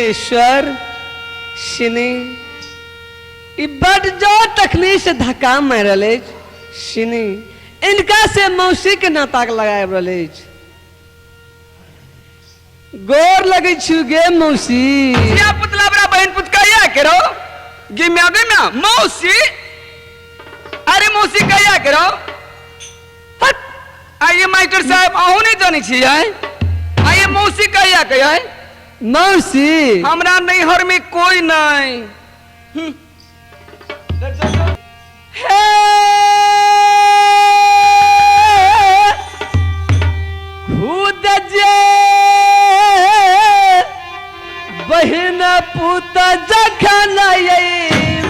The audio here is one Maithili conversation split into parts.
ईश्वर सिनी ई बड जोर तखनी से धक्का मारि रहल अछि सिनी इनका से मौसी के नाता के लगाबि रहल अछि गोर लगै छी गे मौसी धिया पुतला बड़ा बहन पुत कहिया के रहो गिम्या गिम्या मौसी अरे मौसी कहिया के रहो हट आइए मास्टर साहब अहूँ नहीं जानै छियै आइए मौसी कहिया के है मौसी हमरा नैहर में कोई नहीं हे खुद जे बहिन पुत जखन अइ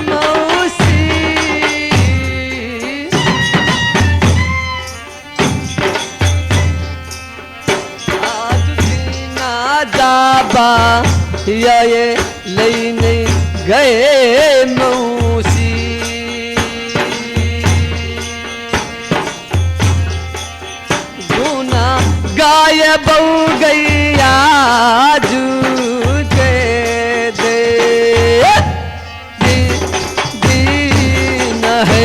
मौसी आज दीना जाबा ये लेने गए मौसी गुना गाय बऊ गैया जूते दे दीन है।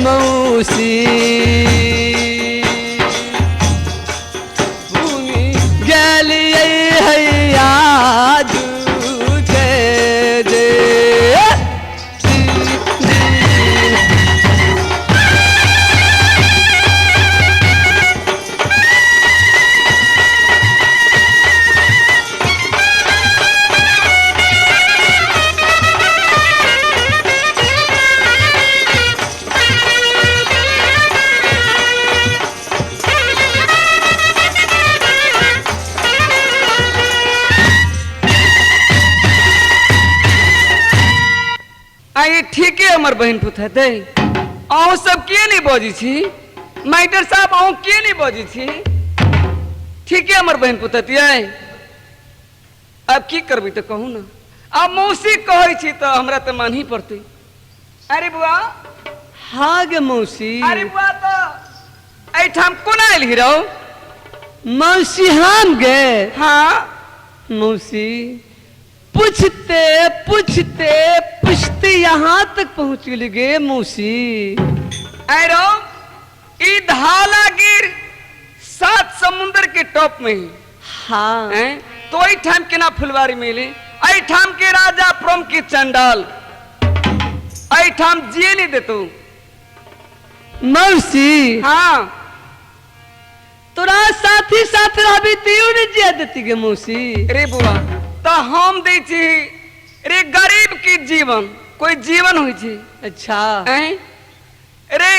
मौसी गेलियै हैया के जे आइ ठीके हमर बहिन पुत हेतै। अहूँ सब किए नहि बजै छी मास्टर साहब? अहूँ किए नहि बजै छी? ठीके हमर बहिन पुत हेतियै। आब की करबै तऽ कहू ने। आब मौसी कहै छी तऽ हमरा तऽ मानही पड़तै। अरे बुआ। हाँ गे मौसी। अरे बुआ, तऽ एहिठाम कोना एलही रौ? मौसी हम गे। हाँ। मौसी, पूछते पूछते पूछते यहाँ तक पहुँच गेली गे मौसी। आइ रौ, ई धालागिर सात समुद्र के टॉप में है। हाँ। हैं? तो एहिठाम केना फुलवारी मिली? एहिठाम के राजा प्रम के चंडाल एहिठाम जिए नहीं देतू। मौसी। हाँ। तोरा साथी साथ रहबी तियो ने जिया देती गे मौसी। रे बुआ, तो हम दै छी रे गरीब के जीवन कोई जीवन होइ छै? अच्छा। हैं? रे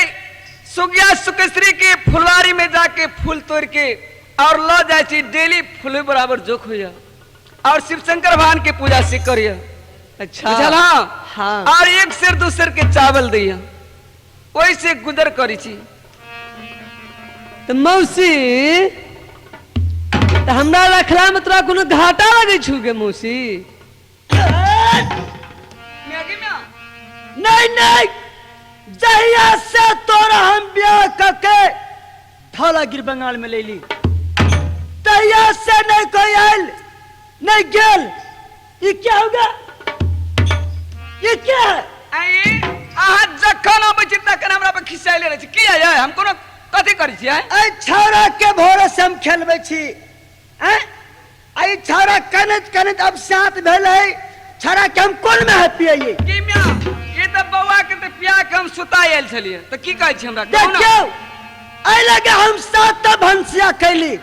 सुगिया सुकेश्री के फुलवारी में जाके फूल तोड़ के और ल जाइ छी डेली, फूल बराबर जोख होइया और शिव शंकर भगवान के पूजा से करिया। अच्छा। बुझल? हाँ। हाँ। और एक सेर दू सेर के चावल दैया, ओहि से गुजर करी छी। तऽ मौसी, तऽ हमरा रखला में तोरा कोनो घाटा लगै छौ गे मौसी? नहीं नहीं, जहिया से तोरा हम ब्याह करके धौलागिर बंगाल में ले ली, तहिया से नहीं कोई आयल नहीं गेल। ये क्या होगा? ये क्या है? आई अहाँ जखन अबै छी तखन हमरा पर खिसाइले रहै छी। किया यै, हम कोनो कथी करै छियै? एहि छौड़ा के भोरे से हम खेलबै छी। आँय, एहि छौड़ा कनैत कनैत अब सात भेल है। छौड़ा के हम कोन में है पियैये? की म्या, ई तऽ बौआ के तऽ पिया के हम सुता आयल छलियै, तऽ की कहै छी हमरा? कहू ने। देखियौ, एहि लगे हम सात टा भनसिया कैली।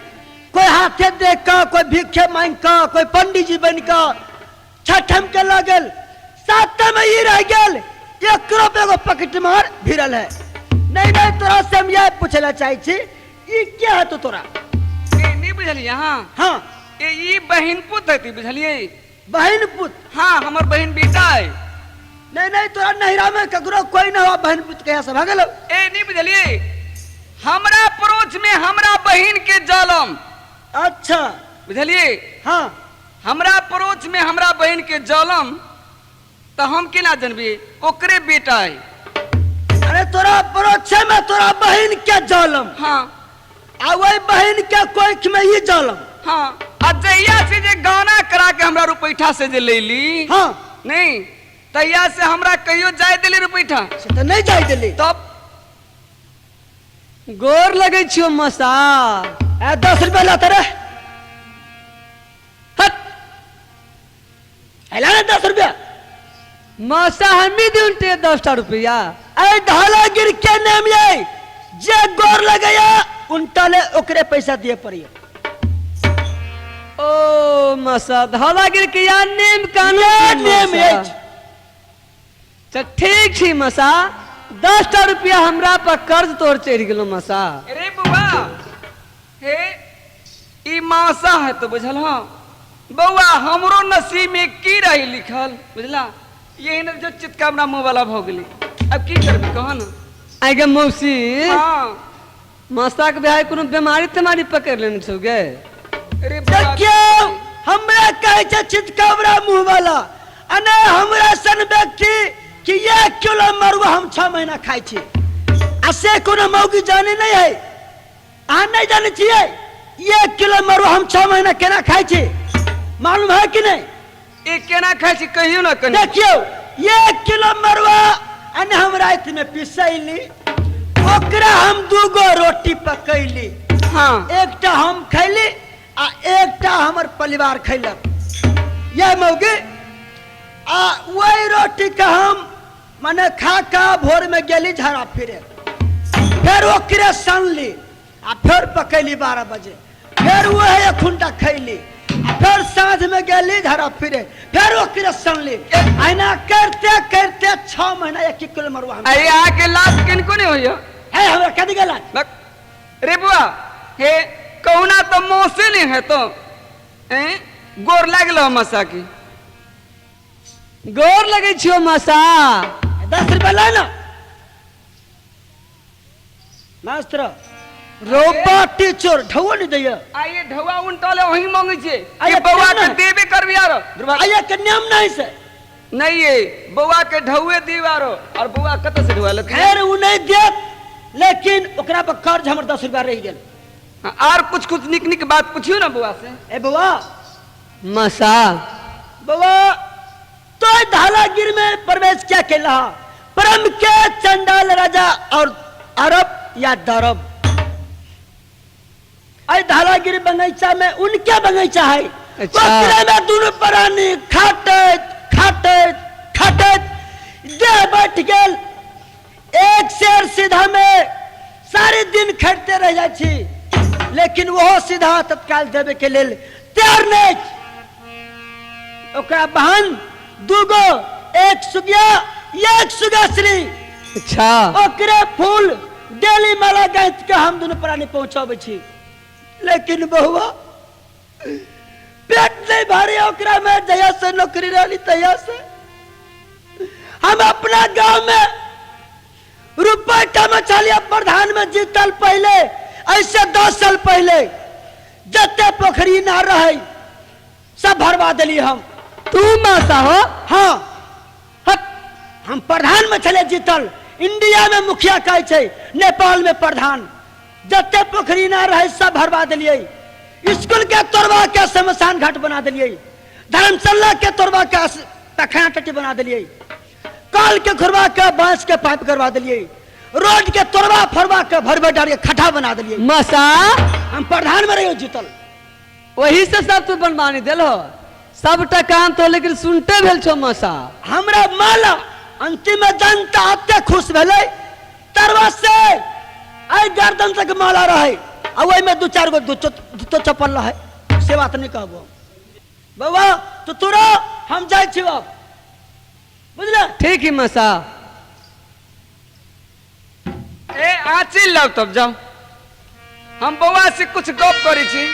कोई हाथे देख कऽ, कोई भिखे मांगि कऽ, कोई पंडीजी बनि कऽ छठम के लऽ गेल। सातम में ई रह गेल, एकरो पे एगो पकट मार भिड़ल है। नहीं नहीं, तोरा से हम यह पूछे ला चाहे छी, ई क्या है तो तोरा? ए नहीं बुझलियै अहाँ? हाँ। ए ई बहिन पुत हेती, बुझलियै? बहिन पुत? हाँ, हमर बहिन बेटा है। नहीं नहीं, तोरा नहिरा में ककरो कोई ना हुआ बहिन पुत, कहिया से भगल? ए नहीं बुझलियै, हमरा पड़ोस में हमरा बहिन के जलम। अच्छा। बुझलियै? हाँ। हमरा पड़ोस में हमरा बहिन के जलम, तो हम केना जनबी ओकरे बेटा है। अरे तोरा पड़ोस में तोरा बहिन के जलम? हाँ। आ वही बहिन के कोख में ही जलम? हाँ, आ जहिया से जे गाना करा के हमरा रुपैठा से जे लेली। हाँ। नहीं तहिया से हमरा कहियो जाय देली रुपैठा? से तो नहीं जाय देली। तब गोर लगै छियो मसा। ए 10 रुपया लाते रे। हट। एला ना 10 रुपया। मसा हमी दिउन 10 रुपया। ए ढालागिर के नाम ये जे गोर लगैया उनटा ले ओकरे पैसा दिए पड़िए। ओ मसा धौलागिर के या नेम कानून ये छी नेम मसा। अछि। तऽ ठीक छी मसा, 10 रुपया हमरा पर कर्ज तोड़ चढ़ि गेलो मसा। अरे बउआ, हे ई मासा है तो बुझल। हाँ बउआ, हमरो नसीब में की रही लिखल, बुझला? यही न जो चितकामना मुँह वाला भऽ गेलै, अब की करबी कह न। आइ गे मौसी। हाँ। मसा के भाई कोनो बीमारी तेमारी पकड़ लेने छौ गे? अरे बउआ, देखियौ, हमरा कहै छै चितकावरा मुँह वाला, आ नहि हमरा सन व्यक्ति कि 1 किलो मरुआ हम 6 महीना खाइ छी, आ से कोनो मौगी जाने नहीं है। अहाँ नहीं जाने छियै 1 किलो मरुआ हम 6 महीना केना खाइ छी, मालूम है कि नहीं? ए केना खाइ छी कहियौ ना कनि। देखियौ, 1 किलो मरुआ आ हम राति में पिसैली, ओकरा हम 2 रोटी पकैली। हाँ। एकटा हम खैली आ एकटा हमर परिवार खैलक। यह मौगी आ वही रोटी के हम माने खा का भोर में गेली झाड़ा फिरे, फिर ओकरे सनली आ फिर पकैली 12 बजे, फिर वही अखुंडा खैली आ फिर साँझ में गेली झाड़ा फिरे, फिर ओकरे सनली। ऐना करते करते 6 महीना 1 किलो मरुआ हम। अरे आके लाज किनको नहीं होइया? है हमरा कदी गेला। रे बुआ, हे कहुना तो मौसे नहीं है तो हैं गोर लागलो मसा की। गोर लगै छियो मसा। 10 रुपया ला ना मास्टर। रोबा टीचर ढौआ नहीं दैया। आइए ढौआ उनटले वही मांगे छे। आइए कि बउआ केना? के देबे करबी आरो। ध्रुवा। आइए के नाम नहीं से। नहीं ये बउआ के ढौए दीब आरो, और बउआ कत से ढौआ लगे? खैर उ नहीं देत, लेकिन ओकरा पर कर्ज हमर 10 रुपया रह गेल। हाँ, आर कुछ कुछ निक निक बात पूछियो ना बउआ से। ए बउआ। मसा। बउआ तो धालागिर में प्रवेश क्या केला? परम के चंडाल राजा और अरब या दरब। आई धालागिर बगीचा में उनके बगीचा है। अच्छा। ओकरे में दोनों प्राणी खाटत खाटत खाटत देह बैठ गेल। एक शेर सीधा में सारे दिन खटते रह जाए छी, लेकिन वो सीधा तत्काल देवे के लेल तैयार नहीं। ओकरा बहन दूगो, एक सुगिया एक सुगाश्री। अच्छा। ओकरे फूल डेली माला गाँथ के हम दोनों प्राणी पहुंचाबै छी, लेकिन बहुआ पेट नहीं भरे ओकरा में। जहिया से नौकरी रही तहिया से हम अपना गांव में रुपया में चलिया प्रधान में जीतल पहले, ऐसे 10 साल पहले जते पोखरी ना रहे सब भरवा दिली हम। तू मासा हो? हाँ। हट, हम प्रधान में चले जीतल। इंडिया में मुखिया कहै छै, नेपाल में प्रधान। जते पोखरी ना रहे सब भरवा दिलियै। स्कूल के तोड़वा के शमशान घाट बना दिलियै। धर्मशाला के तोड़वा के पखाना टट्टी बना दिलियै। कल के खुरवा के बांस के पाइप करवा दिलियै। रोड के तोड़वा फोड़वा के भरवे डाल के खड्डा बना दिलियै। मसा हम प्रधान में रहियो जीतल। वही से सब तू बनवानी दिल हो सबटा काम तो, लेकिन सुनते भेल छो मसा। हमरा माला अंतिम में जनता अते खुश भेलै, तरवा से आई गर्दन तक माला रहे। आ ओहिमे दू चारि गो जूतो चप्पल रहै, से बात नहि कहबो बौआ। तो तू रह, हम जाइ छी अब, बुझले? ठीक है मसा। ए आ चलि लाउ तब जाओ, हम बौआ से कुछ गप करै छी।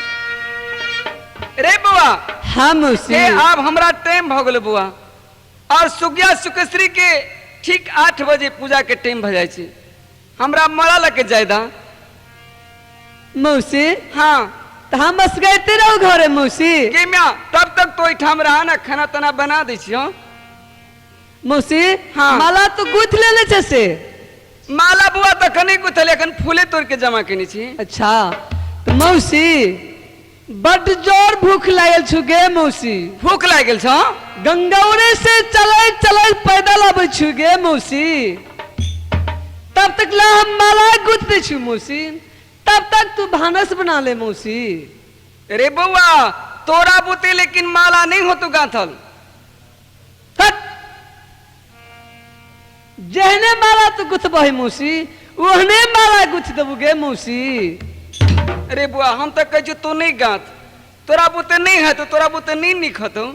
रे बौआ। हाँ मौसी। ए आब हमरा टाइम भऽ गेलै बौआ, और सुगिया सुकेश्री के ठीक 8 बजे पूजा के टाइम भऽ जाइ छै, हमरा मरा लगे जाय दा। मौसी। हाँ। तो हम बस गए रहो घरे मौसी। के म्या तब तक तो एहिठाम रहा ना, खाना ताना बना दै छियौ। मौसी। हाँ। माला तो गुथ लेले छै से। माला बुआ तऽ कनी गुथल, एखन फूले तोड़ के जमा केने छी। अच्छा तो मौसी बड जोर भूख लागल छु गे मौसी। भूख लागि गेल छौ? गंगौरे से चलैत चलैत पैदल आबै छु गे मौसी, तब तक ला हम माला गुथ दै छु मौसी, तब तक तू भानस बना ले मौसी। रे बौआ तोरा बुते लेकिन माला नहीं होतु गांथल। हट, जेहने माला तू गुथबही मौसी ओहने माला गुथ देबू गे मौसी। अरे बुआ हम तऽ कहै छियौ तू नहीं गांथ, तोरा बुते नहीं हेतौ, तोरा बुते नहीं नीक हेतौ।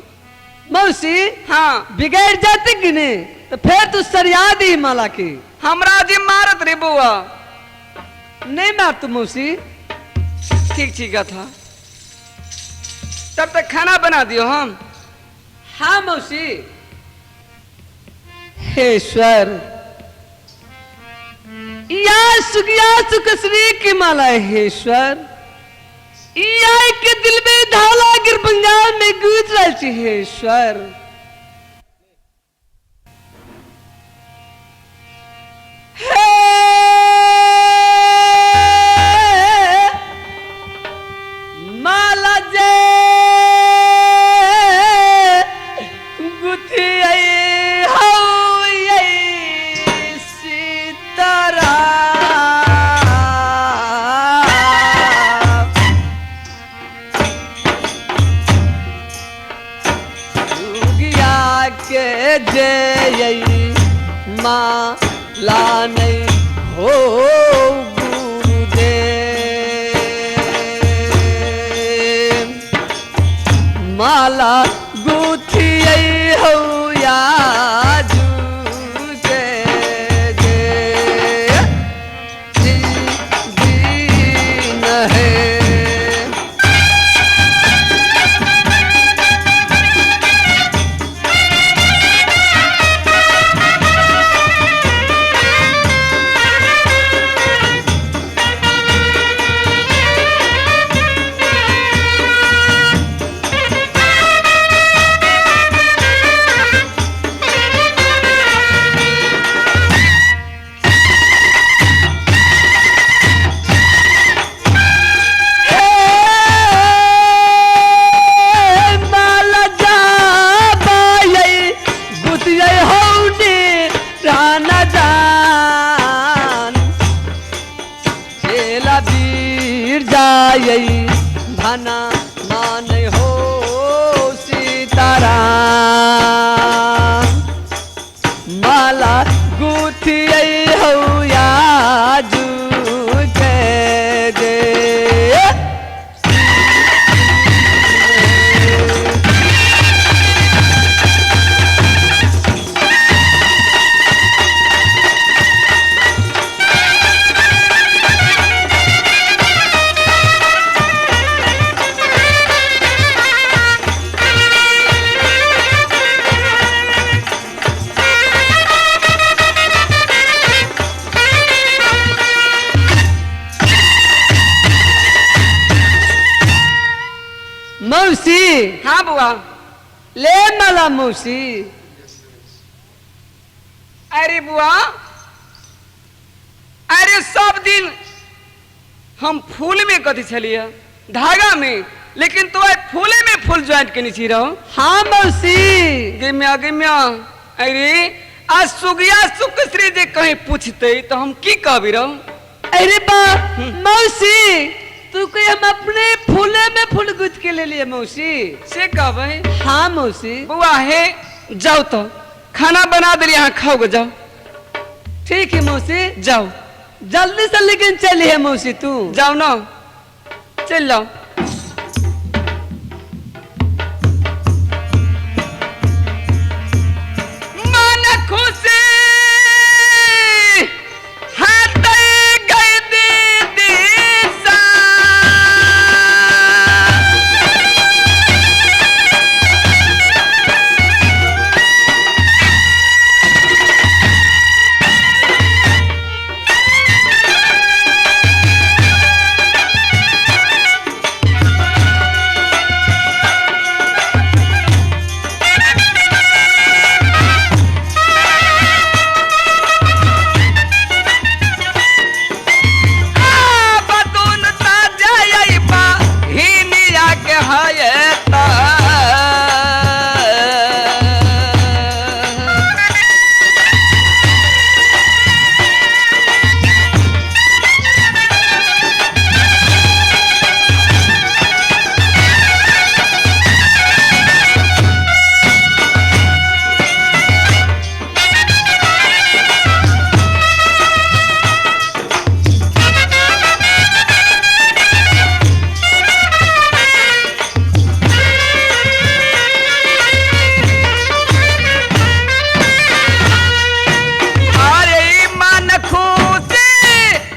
मौसी। हाँ। बिगड़ जाते कि नहीं तो फिर तू सरिया दी माला की। हमरा जे मारत रे बौआ। नहीं मार तू मौसी। ठीक ठीक गाथा, तब तक खाना बना दियो हम। हाँ मौसी। हे ईश्वर, या सुगिया सुकसरी की माला है। हे ईश्वर, या के दिल में धाला गिर बंगाल में गूंज रहा छी। हे ईश्वर, हे माला जे गुथियै हौयै सीताराम, सुगिया के जय माला नहीं हो गुरुदेव, माला गुथियै हौ याजू के जे दीन है। हे माला जाबायै गुथियै हौनी राना जान, चेला वीर जायै धना मान हो सीताराम, माला गुथियै हौ याजू के जे। मौसी। हाँ बुआ। ले माला मौसी। अरे बुआ, अरे सब दिन हम फूल में कथी छलिए धागा में, लेकिन तो आइ फूले में फूल ज्वाइंट केने छी रहो। हाँ मौसी। गे म्या, अरे आ सुगिया सुकश्री जे कहीं पूछते तो हम की कहबी रहो? अरे बा मौसी, तू कोई हम अपने फूले में फूल गुथ के ले लिए मौसी। से कहबै? हाँ मौसी। बुआ हे जाओ तो खाना बना देली, अहाँ खाओ गे जाओ। ठीक है मौसी जाओ जल्दी से, लेकिन चली है मौसी तू। जाओ ना। चलि जाउ। मन खुशी हेतै गै दीदी सा। बदून ता जायबा हिनिया के हयता। अरे मन खुशी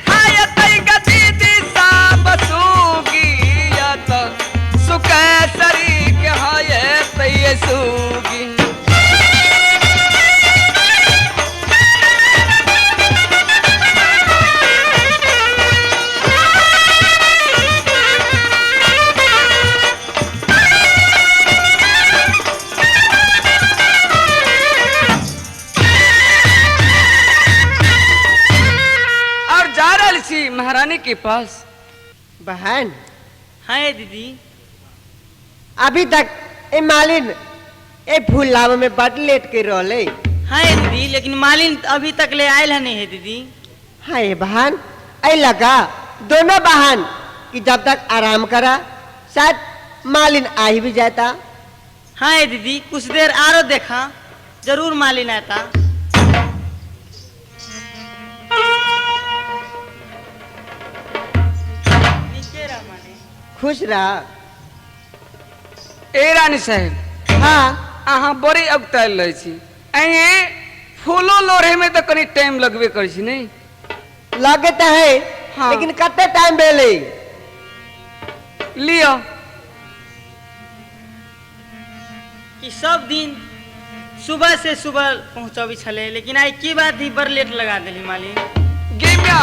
हयतै गति दिशा बसुगियत सुकेसरी के हयतै सुगी। और जा रहल छी महारानी के पास। बहन। हाँ ये दीदी। अभी तक ए मालिन ए फूल लावे में बड लेट के रहले। हाँ ये दीदी, लेकिन मालिन अभी तक ले आयल है नहीं है दीदी। हाँ ये बहन, ऐ लगा दोनों बहन कि जब तक आराम करा शायद मालिन आ ही भी जाता। हाँ ये दीदी, कुछ देर आरो देखा, जरूर मालिन आता। नीचे रह मालिन। खुश रहा। ए रानी साहेब। हाँ। अहाँ बड़ी अगतायल रहै छी। ऐ फूलो लोढ़े में तो कनी टाइम लगबे करै छी नहीं? लगे तो है। हाँ। लेकिन कते टाइम भेलै? लिअ। कि सब दिन सुबह से सुबह पहुँचबी छलै, लेकिन आई की बात ही बड़ लेट लगा देली मालिन। गे म्या,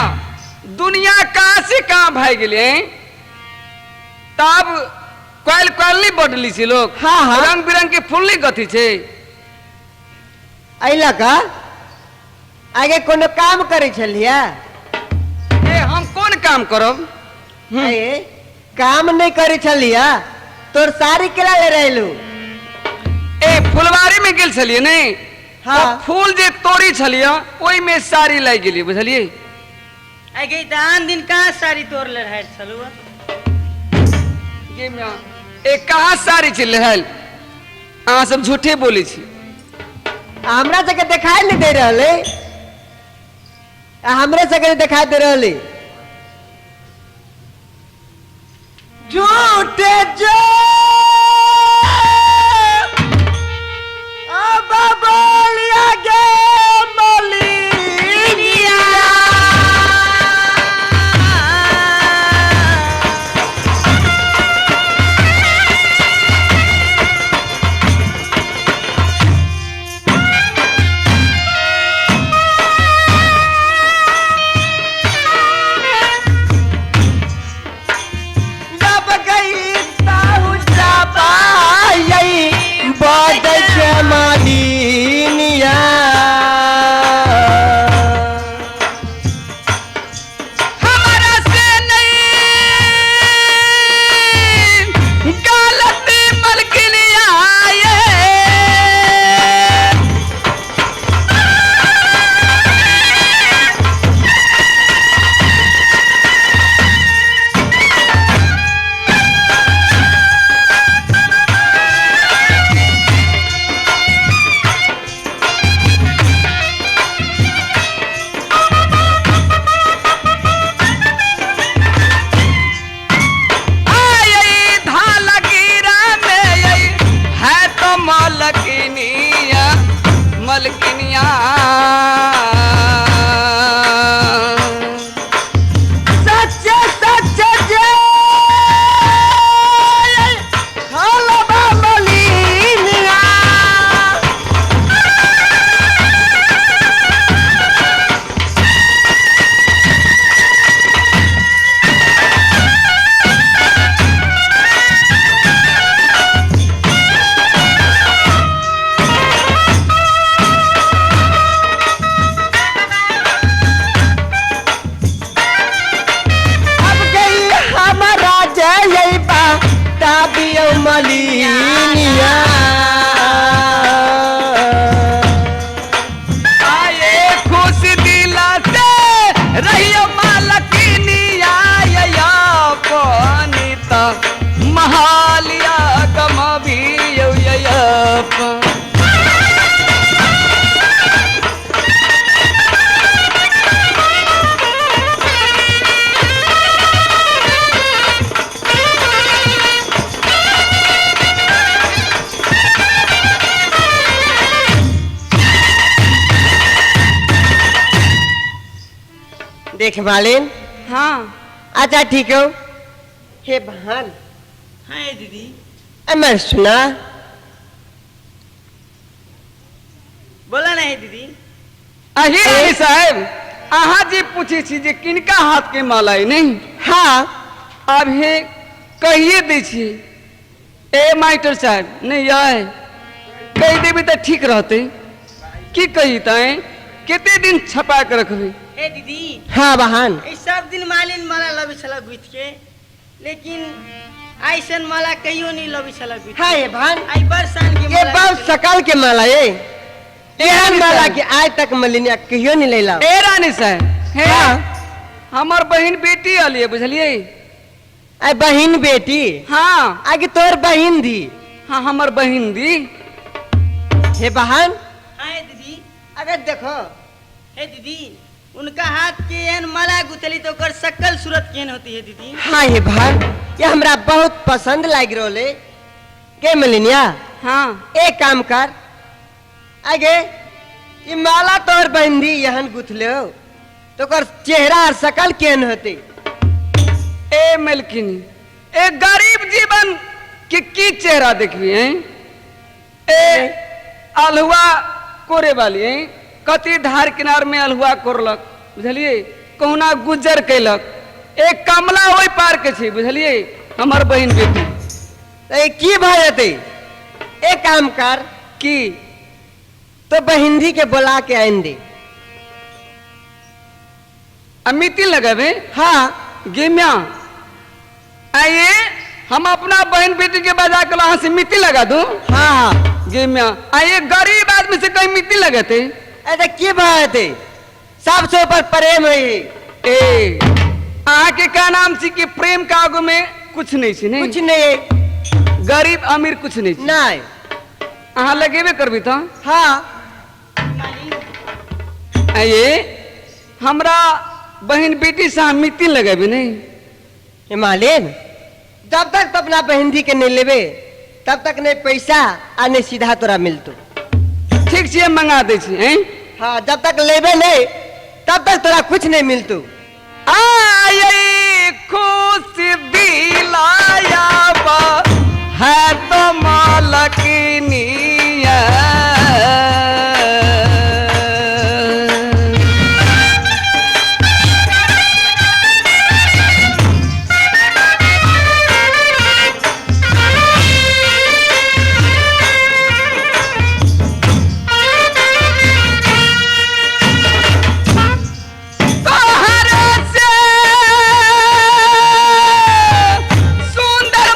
दुनिया कहाँ से कहाँ भागि गेलै? तब क्वाइल क्वाइल नहीं बदली छै लोग। हाँ, हाँ। रंग बिरंग के फूल नहीं गथी छै। ऐ लगा आगे कोनो काम करै छलियै? ए हम कोन काम करब? ए काम नहीं करै छलियै, तोर साड़ी केला ले रहलू? ए फुलवारी में गेल छलियै नहीं? हाँ। तो फूल जे तोड़ी छलियै ओहि में साड़ी लागि गेलियै, बुझलियै? आई गई तऽ आन दिन कहाँ साड़ी तोड़ ले रहल छलू? गे म्या, ए कहाँ साड़ी छै लेहल? अहाँ सब झूठे बोलै छी। हमरा सबके देखाई नहीं दे रहल है, हमरे सबके देखाई दे रहल है। झूठे जो अब बोलिया गे मलिनिया। जब गई मालिनिया। आए खुश दिला से रहियो मालकिनिया या पनिता महालिया कमाबी यौ या। देख मालिन। हाँ। अच्छा ठीक हो। हे बहन। हाँ दीदी। अमर सुना। बोला नहीं दीदी। अही रानी साहेब अहाँ जे पूछे छी जे किनका हाथ के माला है नहीं। हाँ। अब हे कहिए दै छी ए मास्टर साहब नहीं आए कहि देबी तऽ ठीक रहतै। की कही तैं कते दिन छपा के रखबी। हे दीदी। हाँ बहन। ई सब दिन मालिन माला लबै छला गुथ के, लेकिन ऐसन माला कहियो नहीं लबै छला गुथ। हाँ ये बहन। आई बरसान के ये बहुत सकल के माला ये एहन माला के आज तक मलिनिया कहियो नहीं लेला। ए रानी साहब। हाँ। हमर बहिन बेटी अलिए बुझलिए। आई बहिन बेटी। हाँ। आगे तोर बहिन दी। हाँ हमर बहिन दी। हे बहन। हाँ दीदी। अगर देखो हे दीदी उनका हाथ के एहन माला गुथली तो ओकर सकल सूरत केहन होती है दीदी। हाँ हे बहन ये हमरा बहुत पसंद लाग रहले के मलिनिया। हाँ। एक काम कर आगे ये माला तोर बहिन दी यहन गुथले हो तो ओकर चेहरा और सकल केहन होते। ए मलकिनी ए गरीब जीवन के की चेहरा देखबी हैं। ए अलहुआ कोरे वाली हैं कति धार किनार में अलहुआ कोरलक बुझलिए कहुना गुजर कैलक। एक कमला ओहि पार के छै बुझलिए हमर बहिन बेटी। ए की भऽ जेतै। एक काम कर की तो बहिंदी के बुला के आइन दे। अमिती लगाबे। हाँ। गेम्या आइए हम अपना बहन बेटी के बजा के वहां से मिट्टी लगा दू। हाँ। गेम्या आइए गरीब आदमी से कहीं मिट्टी लगते। अरे की बात है सबसे ऊपर प्रेम है। ए अहाँ के का नाम छी कि प्रेम का आगू में कुछ नहीं छी। नहीं कुछ नहीं। गरीब अमीर कुछ नहीं छी। नहीं अहाँ लगेबे करबी तो। हाँ। आइए हमरा बहन बेटी से अहाँ मिट्टी लगेबे नहीं। मालिन जब तक तो अपना बहन के नहीं लेबे तब तक नहीं पैसा आ नहीं सीधा तोरा मिलतो। ठीक छी मंगा दै छी हैं। हाँ जब तक लेबे नहीं तब तक तोरा कुछ नहीं मिलतो। आये खुश दिलाया बा है तो मालकिनिया। तोहरे से सुंदर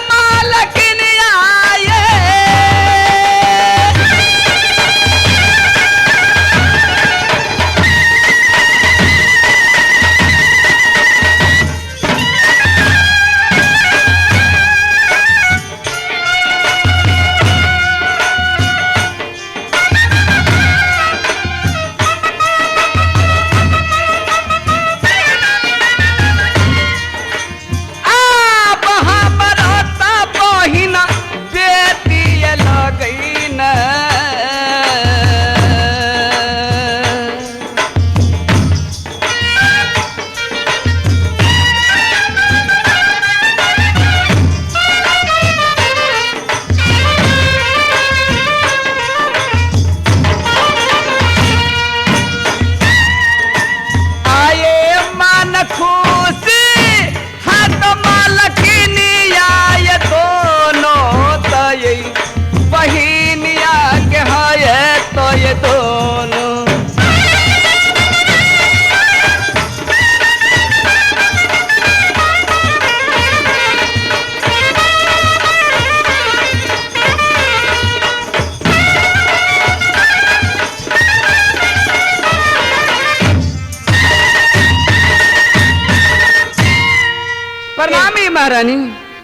महारानी।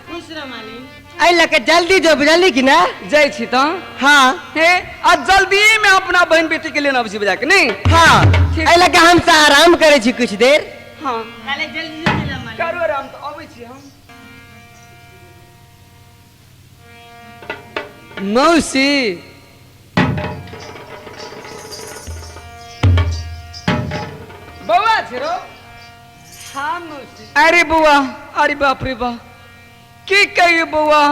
खुश रह मालिन। एहि लऽ के जल्दी जो, बुझली कि ना? जाइ छी तऽ। हाँ। हे आ जल्दी में अपना बहन बेटी के लेने अबै छी बजा के नहीं? हाँ। ठीक। एहि लऽ के हम सब आराम करै छी कुछ देर। हाँ। ताले जल्दी से चला मालिन। करू आराम तऽ अबै छी हम। मौसी बौआ छै रो? हाँ मौसी। अरे बौआ, अरे बाप रे बा, की कहियो बौआ,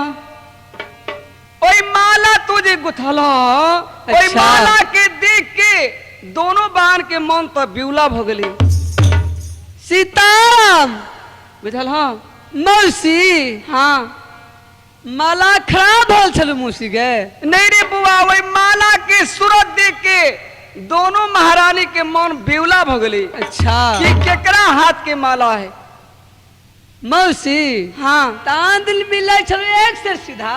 ओई माला तू जे गुथल ओई अच्छा। माला के देख के दोनों बहन के मन तो बिउला भ गेलै। सीताराम। बुझल? हाँ। मौसी। हाँ। माला खराब भल छल मौसी गे? नहीं रे बुआ, वही माला के सूरत देख के दोनों महारानी के मन बेउला भ गेलै। अच्छा। कि केकरा हाथ के माला है। मौसी। हाँ। तांदुल मिलै छल एक से सीधा,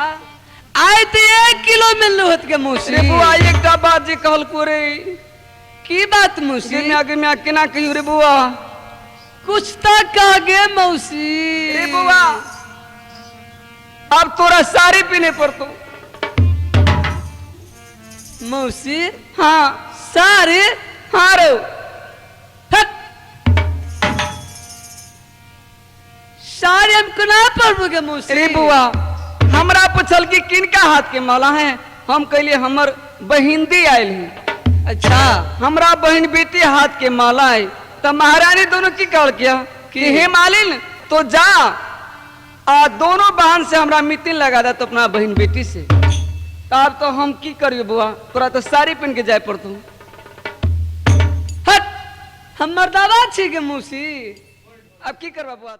आइ तऽ 1 किलो मिललो होत के मौसी। रे बुआ, एकटा बात जे कहलको रे। की बात मौसी? गे म्या, गे म्या, केना कहियो रे बुआ? कुछ तऽ कह गे मौसी। रे बुआ, अब तोरा साड़ी पीने पड़तो। मौसी। हाँ। साड़ी? हाँ रे। हट, साड़ी हम कोना पढ़बो गे मौसी? रे बुआ, हमरा पूछल कि किनका हाथ के माला है, हम कहलिए हमर बहिंदी आयल है। अच्छा। हमरा बहन बेटी हाथ के माला है। तो महारानी दोनों की कहल किया कि हे मालिन तो जा आ दोनों बहन से हमरा मितिन लगा दे तो अपना बहन बेटी से। तब तो हम की करियो बुआ, तोरा तो साड़ी पहन के जाए पड़तो। हट, हम मर्दावा छी गे मौसी। अब की करबा बुआ?